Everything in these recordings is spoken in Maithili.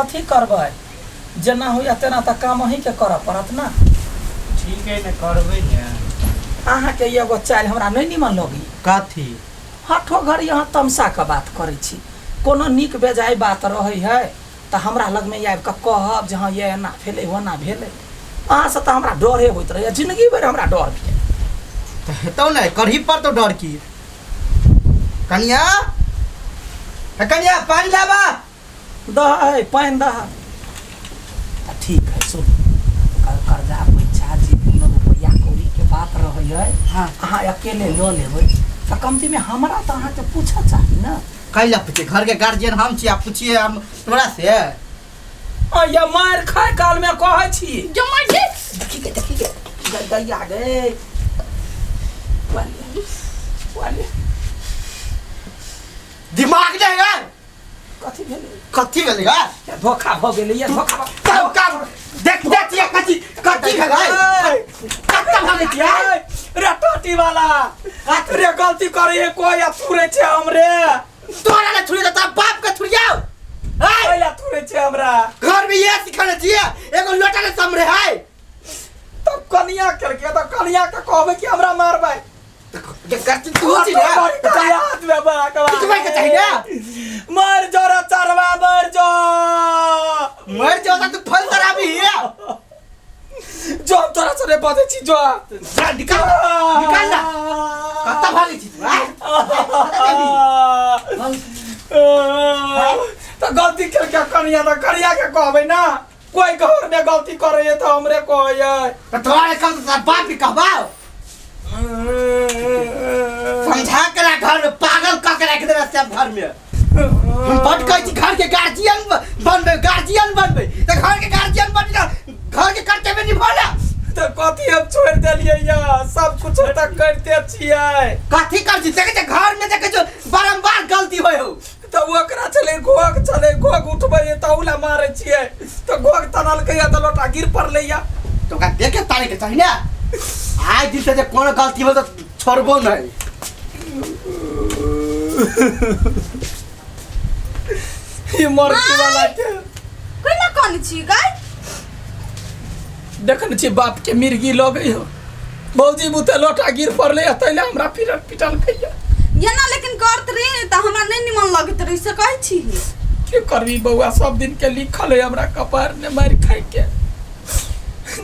कथी करबै जेना होइए तेना तऽ काम अहीँके करऽ पड़त ने ठीक है ने करबै ने अहाँके एगो चालि हमरा नहि निमन लगैए कथी हठो घड़ी अहाँ तमसा कऽ बात करै छी कोनो नीक बेजाय बात रहै है तऽ हमरा लगमे आबि कऽ कहब जे हँ ये एना भेलै ओना भेलै अहाँसँ तऽ हमरा डरे होइत रहैए जिन्दगी भरि हमरा डर भेल तऽ हेतौ ने करही पड़तौ डर की कनिया हे कनिया पानि लाबा दह है पानि दह तऽ ठीक है सुन कर्जा पैसा जे कोनो रुपैआ कौड़ीके बात रहै है हाँ। अहाँ अकेले लऽ लेबै तऽ कमतीमे हमरा तऽ अहाँके पूछऽ चाही ने कैला पूछे घर के गार्जियन हम छी आ पूछिए हम तोरा से आ ये मारि खाय कालमे कहै छी जमा दे देखी गे देखी गे गैया गे वाले वाले दिमाग नहीं है कथी भेलै कथी भेलै गा धोखा भऽ गेलै ये धोखा भऽ- तब का देख देख ये कथी कथी भेलै कत्ता भागै छियै रे टोटी वाला रे गलती करे है कोई आ थुरे छे हमरे तोरा ने छुरी तोरा बाप के छुरियाओ है कोई आ थुरे छे हमरा घर में ये सिखाने छियै एगो लोटा ने समरे है तब कनिया केलकै तऽ कनिया के कहबै कि हमरा मारबै के करती तू छी ने हाथ में बड़ा पिटबै के चाही ने मर जो रे चरवा मर जो मर जाओ त तू फल शराबी है जो हम तोरा से बजै छी जो जा निकाल निकाल ना कत्ता भागै छी तू आय तऽ गलती केलकै कनिया तऽ कनिया के कहबै ना कोई घर में गलती करे है तो हमरे कहै त तोरा ने कम तोरा बाप के कहबाओ समझा के रख घर में पागल कह के रख देना सब घर में हम बड कहै छी घर के गार्जियन बनबै गार्जियन बनबै तऽ घर के गार्जियन बनी ना घर के कर्तव्य निभाना तऽ कथी हम छोड़ि देलियै या सब कुछ तऽ करिते छियै कथी कर छी देखै छै घर में देखै छौ बारम्बार गलती होइ हौ तऽ ओकरा छलै घोघ छलै घोघ उठबै तऽ ओला मारै छियै तऽ घोघ तनलकै तऽ लोटा गिर पड़लै या तऽ ओकरा देखे तारे के चाही ने आइ दिन से जे कोनो गलती भेल तऽ छोड़बो नहि ई मरकी वाला के कोना कानै छी गाय देखने छी बाप के मिर्गी लगै हो भौजी बुते लोटा गिर पड़लै आ तैले हमरा पिटल पिटलकै या एना लेकिन करत रही तऽ हमरा नहि निमन लगैत रही से कहै छी की करबी बौआ सब दिन के लिखल है हमरा कपार ने मारि खाइ के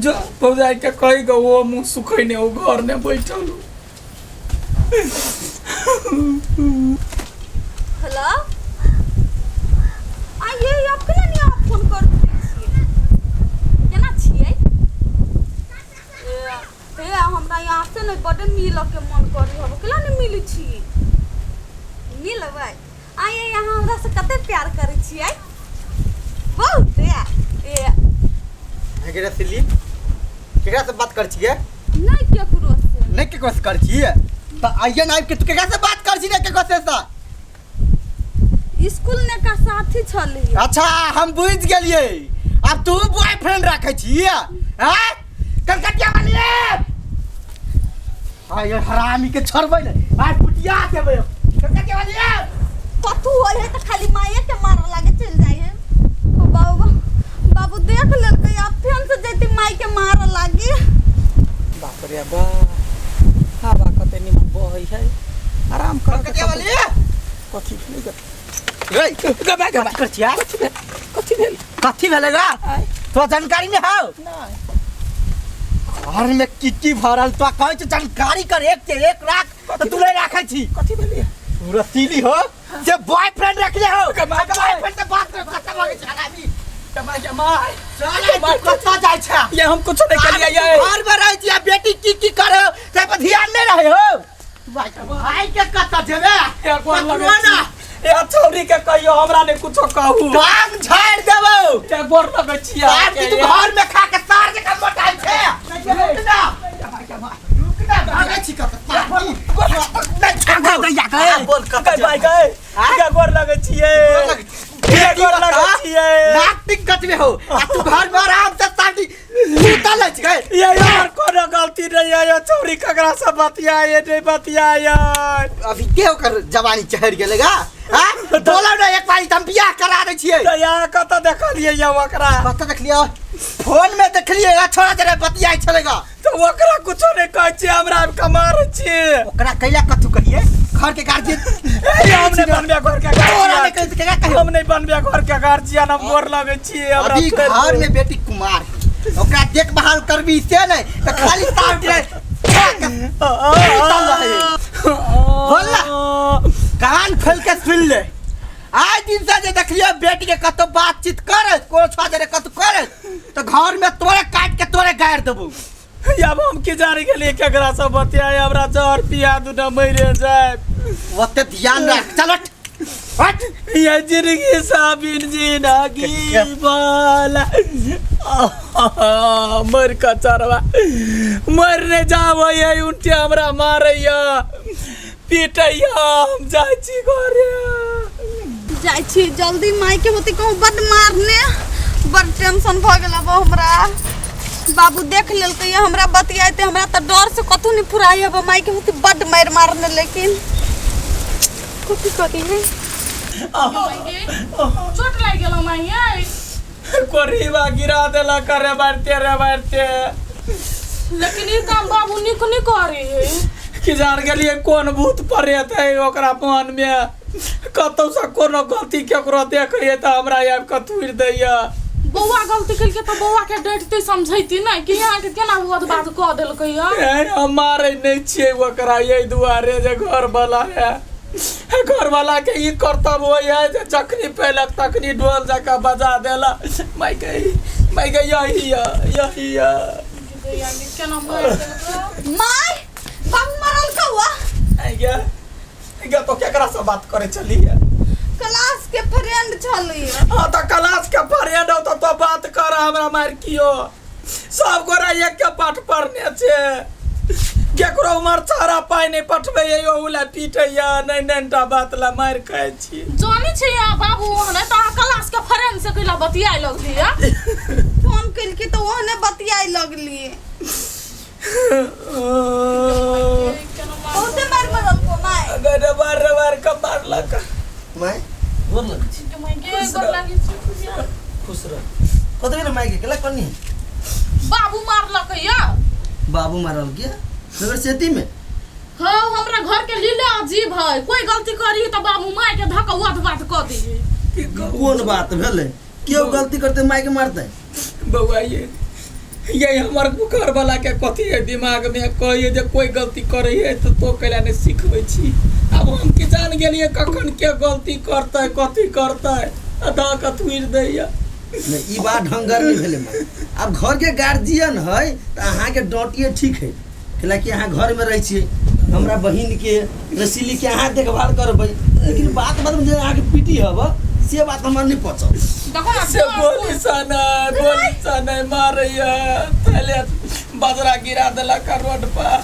जो भौजाई के कही गो वो मुँह सुखै ने ओ घर ने बैठल हो। हेलो आइए आप केना नहीं आप फोन कर छियै केना छियै ए ए हमरा यहाँ से ने बड्ड मिलऽ के मन करी हब केना नहीं मिलै छी मिलबै आइए यहाँ हमरा से कते प्यार करै छियै बहुत ए ए केकरा से ली केकरा से बात कर छियै नहीं केकरो से नहीं केकरो से कर छियै तऽ आइए ना आबि के तू केकरा से बात कर छी ने केकरो से सा स्कूल ने का साथी छली अच्छा हम बुझ गेलियै आब तू बॉयफ्रेंड राखै छी हैं कलकतिया वाली आय हरामी के छोड़बै ने आय फुटिया देबै कलकतिया वाली कथू होय है तऽ खाली माये के मारऽ लागे चलि जाइ है ओ बाबू बाबू देख लेलकै आब फेन से जैती माय के मारऽ लागी बाप रे बा हवा कते निमन बहै है आराम कर कलकतिया वाली कथी भेलै गे? रे गे बा गे बा। कर छिया कथी भेल कथी भेल कथी भेलै गा आय तो जानकारी नहीं हौ नहि घर में की की भरल तो कहै छै जानकारी कर एक के एक राख तऽ तू नहीं राखै छी कथी भेलै तू रसीली हो से बॉयफ्रेंड रखले हो गे माय, गे माय। बॉयफ्रेंड से बात कर कत्ता मांगे छै हरामी गे माय, गे माय। चल तू कत्ता जाइ छै ये हम कुछ नहीं करिए ये घर में रहै छी आ बेटी की की करे हो ताहि पर ध्यान नहीं रहे हो भाई के कत्ता जेबे ये गोर लगै पकड़ो ना छी। ये छौरी के कहियो हमरा ने कुछो कहू टांग झाड़ देबो ये गोर लगै छी सार की तू घर में खा के सार जकाँ मोटाइ छै रुक ना रुक ना भागै छी कतऽ नहीं छोड़बौ बोल गए भाई गए ये गोर लगै छियै ये गोर लगै छियै नाक टिक कटबे हो आ तू घर में आराम से शांति सुतल अछि गए ये यार कोनो गलती नहीं है ये छौरी ककरा से बतियाए नहीं बतियाए अभी के ओकर जवानी चढ़ गेलै गा हाँ बोलो ना एक बारी त हम बियाह करा दै छियै। तऽ यहाँ कतऽ देखलियै यऽ ओकरा? कतऽ देखलियै? फोन में देखलियै गा, छोड़ा जरा बतियाइ छलै गा। तऽ ओकरा कुछो नहि कहै छियै, हमरा आबि कऽ मारै छियै। ओकरा कैला कथू कहिए? घर के गार्जियन। ए, हम नहि बनबे घर के तोरा गार्जियन। नहि कहि केकरा कहियो? हम नहि बनबे घर के गार्जियन, हम गोर लगै छियै, हमरा अभी छोड़ि घर दू। में बेटी कुमार है, ओकरा देखभाल करबी से नहीं तो खाली ताव दिले सुतल रहे। बोल ना। कान खोल के सुन ले, आइ दिन से जे देखलियो बेटी के कतौ बातचीत करे, कोनो छुआ जरे कतौ करे, तो घर में तोरे काट के तोरे गाड़ देबू। आब हम की जाने गेलियै केकरा से बतियाय, हमरा जहर पिया दू न मरि जायब। ओते ध्यान राख, चल हट हट। ये जिंदगी साबिन जिंदगी वाला मर कऽ चरवा मर नहि जाबैया, उनटे हमरा मारैया पीटैया, हम जाइ छी घरे। जाइ छी जल्दी, माय के होती कहूँ बड मारने, बड टेंशन भऽ गेल अब हमरा। बाबू देख लेलकै हमरा बतियाते, हमरा तऽ डर से कतहु नहि फुराइ अब, माय के होती बड मारि मारने, लेकिन कथी करी? चोट लागि गेलौ माइये? कोरीबा गिरा देलक रे मारते रे मारते। लेकिन ई काम बाबू नीक नहि करे है। कि जान गेलियै कोन भूत प्रेत है ओकरा मन में, कतौ से कोनो गलती केकरो देखैए तऽ हमरा आबि कऽ थुरि दैया। बौआ गलती केलकै तऽ बौआ के डाँटतै समझैती नहि कि अहाँके केना हुअत बात कऽ देलकै हँ। ए, हम मारै नहि छियै ओकरा एहि दुआरे जे घरवला है, घरवला के ई कर्तव्य होइ है जे जखनी पेलक तखनी ढोल जकाँ बजा देला। माय गई माय गई, यही यऽ यही यऽ। केना मारि देलकै माय, बाबू मरल कौआ। आइ गे गे, तो केकरा से बात करे चलिए? क्लास के फ्रेंड छलै। हाँ तऽ क्लास के फ्रेंड हो तऽ तो बात कर, हमरा मार कियो? सब गोरा एक के पाठ पढ़ने छै, केकरो उमर चारा पाइ नहि पठबै ओहू लए पीटैया, नहि नहि टा बात लए मारि खाइ छी। जानै छै अहाँ बाबू ओहने तऽ अहाँ क्लास के फ्रेंड से कैला बतियाए लगली हँ? फोन केलकै तऽ ओहने बतियाए लगली। बहुते मारि मरल को माय। अगर बार बार के मारलक। माय, गोर लगै छी। गोर लागै छी। खुश रह। कतऽ गेलै माय के केला कनी? बाबू मारलक या। बाबू मारल के नगर सेती में? हाँ, हमरा घर के लीले अजीब है, कोई गलती करी तऽ बाबू माय के धक वध बात कऽ दी। की कहू? कोन बात भेलै? केओ गलती करते माय के मारते? बौआ, ये हमर घर वाला के कथी है दिमाग में, कहिए जे कोई गलती करे है तो तो कैला नहीं सिखबै छी। आब हम की जान गेलिए कखन के गलती करतै कथी करतै, आ दऽ कऽ थुरि दैया। नहीं, ई बात ढंगर नहीं भेलै माय। आब घर के गार्जियन है तऽ अहाँके डाँटिए ठीक है, कैलाकि अहाँ घर में रहै छियै, हमरा बहिन के रसीली के अहाँ देखभाल करबै, लेकिन बात बात में जे अहाँके पीटी हब से बात हमरा नहीं पचल। देखो ना से बोली सने बोली सने मारैया, पहले बजरा गिरा देलक रोड पर।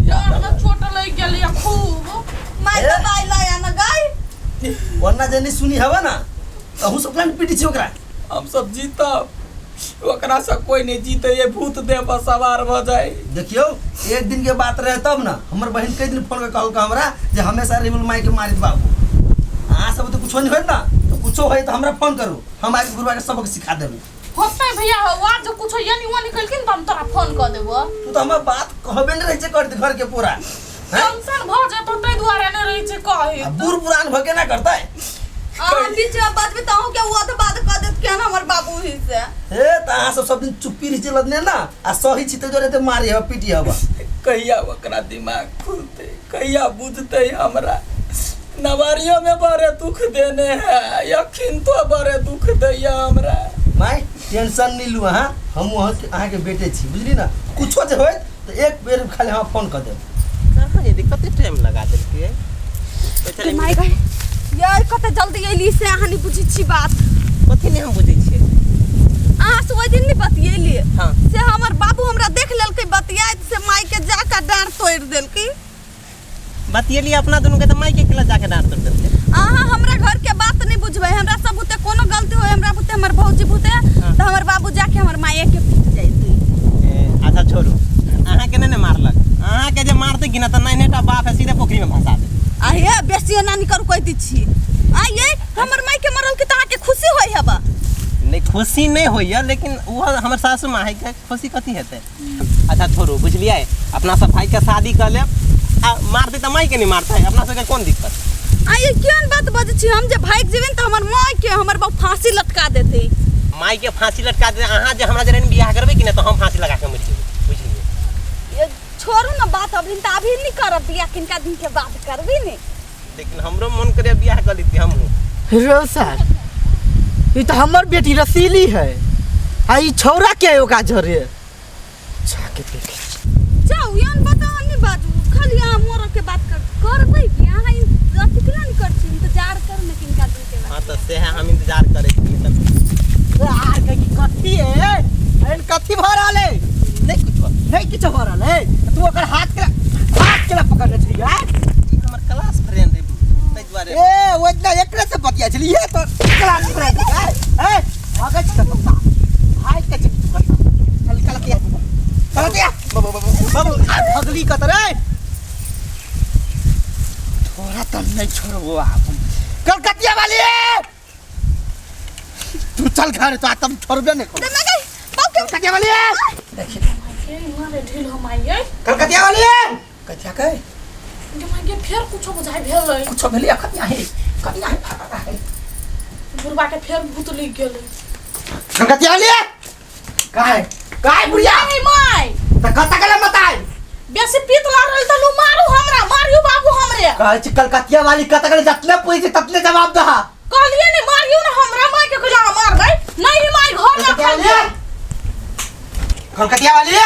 यार में चोट लागि गेल या खूब। माय दबाई लाया न गाय। वरना जे नहीं सुनी हवा ना अहूँ सब प्लान पीटी छी ओकरा। हम सब जीतब, ओकरा से कोई नहीं जीते, ये भूत देह पर सवार भऽ जाए। देखियौ एक दिन के बात रहे तब ना, हमर बहिन कई दिन फोन कर कहलक हमरा जे हमेशा रिबुल माई के मारित बाबू, अहाँ सब तो कुछो नहीं होत ना, तो कुछो होय तो हमरा फोन करू, हम आके गुरुआ के सबक सिखा देबै। होतै भैया हो, आज जो कुछो यानी वो निकलखिन तऽ हम तोरा फोन कऽ देबो। तू तो हमर बात कहबे नहीं रहै छै कर घर के पूरा हैं? टेंशन भऽ जेतौ ताहि दुआरे नहि रहै छै कहै। आ बूढ़ पुरान भऽ के ना करतै? अहाँ बीच में बजबै तऽ अहूँके वध बाध कऽ देत केहन हमर बाबू ही से। हे तऽ अहाँ सब सब दिन चुप्पी रहै छै लदने ना, आ सही छी ताहि दुआरे एते मारी हब पीटी हब। कहिया ओकरा दिमाग खुलतै, कहिया बुझतै? हमरा नवारियो में बड़े दुख देने है, अखिन तो बड़े दुख दैया हमरा। माय टेंशन नहीं लू अहाँ, हम अहाँके बेटे छी बुझली ना, कुछो जे होयत तऽ एक बेर खाली हमरा फोन कऽ देब। कहाँ जेतै? कते टाइम लगा देलकै? बेचारे। माय गई यार, कते जल्दी अयली से अहाँ नहीं बुझै छी बात। कथी नहि हम बुझै छियै? अहाँ से ओहि दिन नहीं बतियेली। हाँ। से हमर बाबू हमरा देख लेलकै बतियाइत, से माय के जाके डाँड़ तोड़ि देलकै। बतियेली अपना दुनू के तऽ माय के केला जाके डाँट तोड़ि देलकै? अहाँ हमरा घर के बात नहीं बुझबै। हमरा सब बुते कोनो गलती होय, हमरा बुते हमर भौजी बुते, तऽ हमर बाबू जाके हमर माये के पीट जाइतै। ए, अच्छा छोड़ू, अहाँके नहि ने मारलक? अहाँके जे मारतै कि ना तऽ नान्हेटा बाप है, सीधे पोखरिमे भसा देत। आ हे, बेसी एना नहीं करू कहि दै छी। आ ये हमर माई के मरल के त अहाँ के खुशी होई हबा नहीं खुशी नहीं होइए लेकिन वो हमर सासू माँ है के खुशी कथी हेतै अच्छा छोड़ू बुझलियै अपना सब भाई के शादी कर लेब आ मारतै तऽ माई के नहीं मारतै अपना सबके कोन दिक्कत आ ये केहन बात बजै छी हम जे भागि जेबै त हमर माई के हमर बाप फांसी लटका देतै माई के फांसी लटका दे अहाँ जे हमरा जरन बियाह करबै कि नहि तऽ हम फांसी लगा के मरि जेबै बुझलियै ये छोड़ू ना बात अभी त अभी नहीं करब बियाह किनका दिन के बाद करबी ने लेकिन हमरो मन करे बियाह कर लेती हमहूँ रो सर ई तो हमर बेटी रसीली है आ ई छौरा के है ओकरा जरे जाके देखे जाउ यान बता नहीं बाजू खाली अहाँ मोर के बात कर करबै बियाह अहाँ अथी केना नहीं कर छी इंतजार करू ने किनका दिन के बाद हाँ तऽ से हम इंतजार करै छी तऽ यार कहीं कथी है एहन कथी भऽ रहल है नहीं कुछो नहीं किछो भऽ रहल है तू ओकर हाथ के पकड़ने छली यार ई हमर क्लास फ्रेंड है ताहि दुआरे ए ओ इतना एकरे से बतिया छली ये तो क्लास फ्रेंड है ए भागै छी कतौ भाग के छी कतौ चल कलतिया कलतिया बाबू भगली कत रे थोड़ा तो नहीं छोड़बो आप हम कलकतिया वाली तू चल घर तो तुम छोड़बे नहीं करो मैं गई बाप के कलकतिया वाली के मारे ढील हम आइए कलकतिया वाली कथिया के गे माय गे फेर कुछो बुझाइ भेलै कुछो भेलै कनिया हे कनिया हे भागा हे बुढ़बा के फेर भूत लिख गेलै कलकतिया वाली काहे काहे बुढ़िया नहीं माय त कत गेलै बताय बेसी पीत लड़ रहल त लू मारू हमरा मारियो बाबू हमरे कहै छी कलकतिया वाली कत गेलै जतने पूछै छी ततने जवाब दहा कहलिए ने मारियो ना हमरा माय के कहला मारबै नहीं माय घर में कलकतिया वाली कलकतिया वाली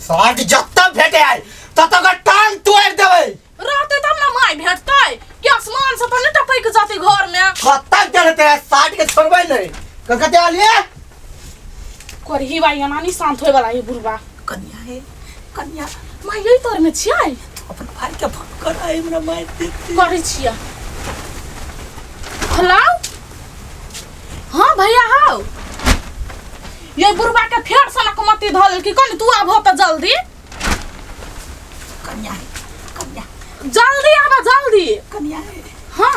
साठ जत्ता भेटे आय तत ओकर टांग तोड़ देबै रहते तब ना माय भेटतै कि आसमान से त नहीं टपक जाते घर में कतक देते साठ के छोड़बै नहीं कलकतिया वाली करही बाई एना नहीं शांत होय वाला है बुढ़बा कनिया हे कनिया माय यही तोर में छियै अपन भाई के फोन कर हमरा मार देते करै छियै हेलो हाँ भैया हाउ ये बुढ़बा के फेर सनक मती धऽ लेलकी कनि तू आबह तऽ जल्दी कनिया हे कनिया जल्दी आबह जल्दी कनिया हे हाँ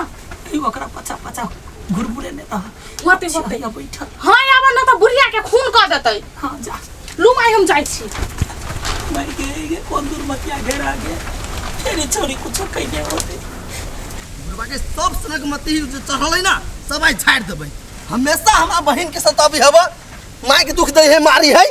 ई ओकरा पचा पचा घुरघुरे ने रह होते होते हैया बैठल हाँ आबह न तऽ बुढ़िया के खून कऽ देतै हाँ जा लू माय हम जाइ छी मर गए ये कौन दुर्मतिया घेरा गे फेर ई छौरी कुछो कइने होते बुढ़बा के सब सनक मती जे चढ़ल है ना सब आइ झाड़ि देबै हमेशा हमरा बहिन के सताबी हब माय के दुख दै है मारी है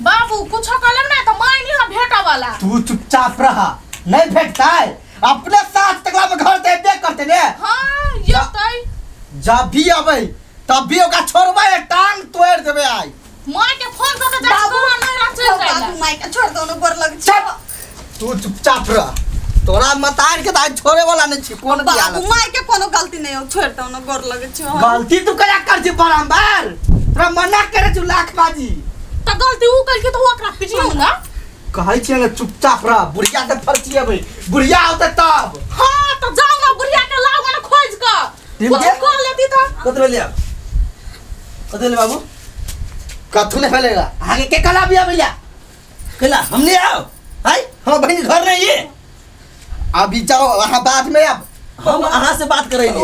बाबू कुछो कहलक ना तऽ माय नहीं भेटऽ वाला तू चुपचाप रहा नहीं भेटतै अपने साथ तकला में घर ते एबे करते ने हाँ ये जब भी अबै तब भी ओकरा छोड़बै टांग तोड़ देबै आइ माय के फोन कऽ के जाइ बाबू, कहाँ नहीं चलि जाइ बाबू माय के छोड़ दो न गोर लग चल तू चुपचाप रह तोरा मतार के दाइ छोड़े वाला नहीं छी कोन भी बाबू हालत माय के कोनो गलती नहीं हो छोड़ दो न गोर लग छी हम। गलती तू करा कर छी बारंबार तोरा मना करे छु लाख बाजी तऽ गलती ऊ कलकी तऽ ओकरा पिटियौ ना कहै छियै ने चुपचाप रह बुढ़िया से फरचिएबै बुढ़िया औतै तब हाँ तऽ जाउ ना बुढ़िया के लाउ ना खोज कऽ टीम कुछ के? कऽ लेती तऽ कत भेलै आब कत भेलै बाबू कथू नहीं भेलेगा आगे के कला बिया भैया कैला हम नहीं आओ हाय हमर बहिन घर नहीं है अभी जाओ अहाँ बाद में अब हम अहाँ से बात करेंगे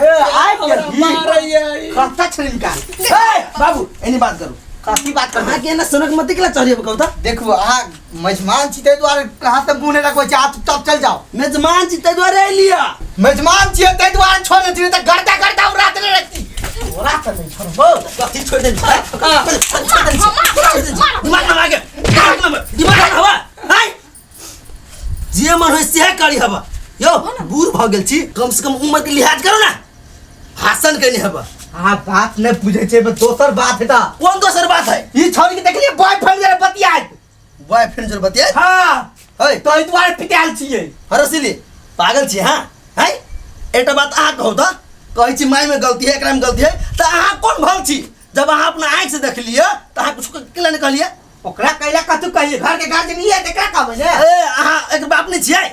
ए आइ के मारैया कत्ता छै निकाल ए बाबू एनी बात करू कथी बात कर अहाँ के ना सनक मत केला चढ़िए कहू त देखू अहाँ मेजमान छी ताहि दुआरे कहाँ से मुँह नहि रखबै छी अहाँ चुपचाप चल जाओ मेजमान छी ताहि दुआरे अयलियै मेजमान छियै ताहि दुआरे छोड़ दै छी तऽ गर्दा गर्दा उड़ा देने रहती तोरा तऽ नहि छोड़बौ कथी छोड़ देल दिमाग ना आगे दिमाग ना हवा हाय जे मन होय सेहे करी हवा यो बूढ़ भऽ गेल छी कम से कम उम्र के लिहाज करू ना भाषण केने हवा अहाँ बात नहि बुझै छै दोसर बात है तऽ कोन दोसर बात है ई छोड़ी के देखलियै बॉयफ्रेंड जरे बतियाइत बॉयफ्रेंड जरे बतियाइत हाँ है तो एहि दुआरे पिटायल छियै हरसिली पागल छी हाँ है एकटा बात अहाँ कहू तऽ कहै छी मायमे गलती है एकरामे गलती है तऽ अहाँ कोन भल छी जब अहाँ अपना आँखि से देखलियै तऽ अहाँ किछु केला नहि कहलियै ओकरा कैला कथू कहिए घर के गार्जियन ई है तऽ एकरा कहबै ने ए अहाँ एकर बाप नहि छियै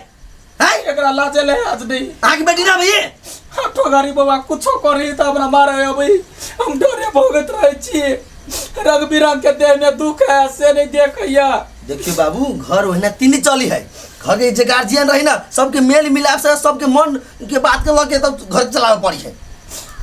है एकरा लाजे ले आज नहीं अहाँके बेटी ना भैया हटो गाड़ी बाबा कुछो करी तऽ हमरा मारे अबै हम डरे भोगैत रहै छी रंग बिरंग के देह में दुख है से नहीं देखैया देखियो बाबू घर ओहिना तीन चली है घर के जे गार्जियन रही ना सबके मेल मिलाप से सबके मन के बात के लऽ के तब घर चलावे पड़ी है।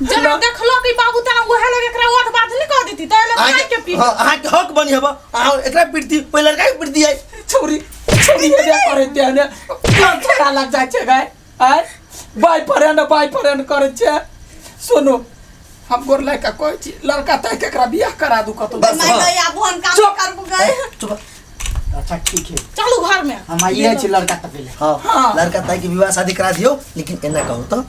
जेना देखलो कि बाबू तना उहे लगे एकरा ओठ बात नहीं कह देती त एले मार के पीट। हाँ, अहाँके हक बनी हब, अहाँ एकरा पीटती पहिले लड़का के पीटती है। छौरी छौरी हेबे करै छै ने, कोन छोड़ा लग जाइ छै गाय आय बाइ फरेन बाइ फरेन करै छै। सुनू, हम गोर लागि कऽ कहै छी, लड़का ताकि कऽ एकरा बियाह करा दू कतौ। बस, माय हाँ। गई, आबो हम काम चुप। करबू गई। चुप। अच्छा ठीक है। चलू घर में। हम आइए छी लड़का तक ले। हाँ, हाँ। लड़का ताकि विवाह शादी करा दियौ, लेकिन एना कहू तऽ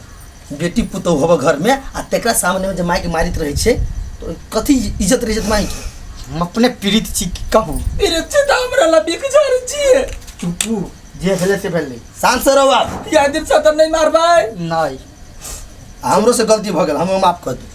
बेटी पुतोहु होबऽ घर में आ तेकरा सामने में जे मायके मारित रहै छै तऽ कथी इज्जत रहै छै मायके? हम अपने पीड़ित छी की कहू। पीड़ित छी तऽ हमरा लग बिक झाड़ै छियै। चुपू, जे भेलै से भेलै। शांत से रहू आप। या दिन से तऽ नहि मारबै। नहीं। हमरो से गलती भऽ गेल, हमरो माफ कर दू।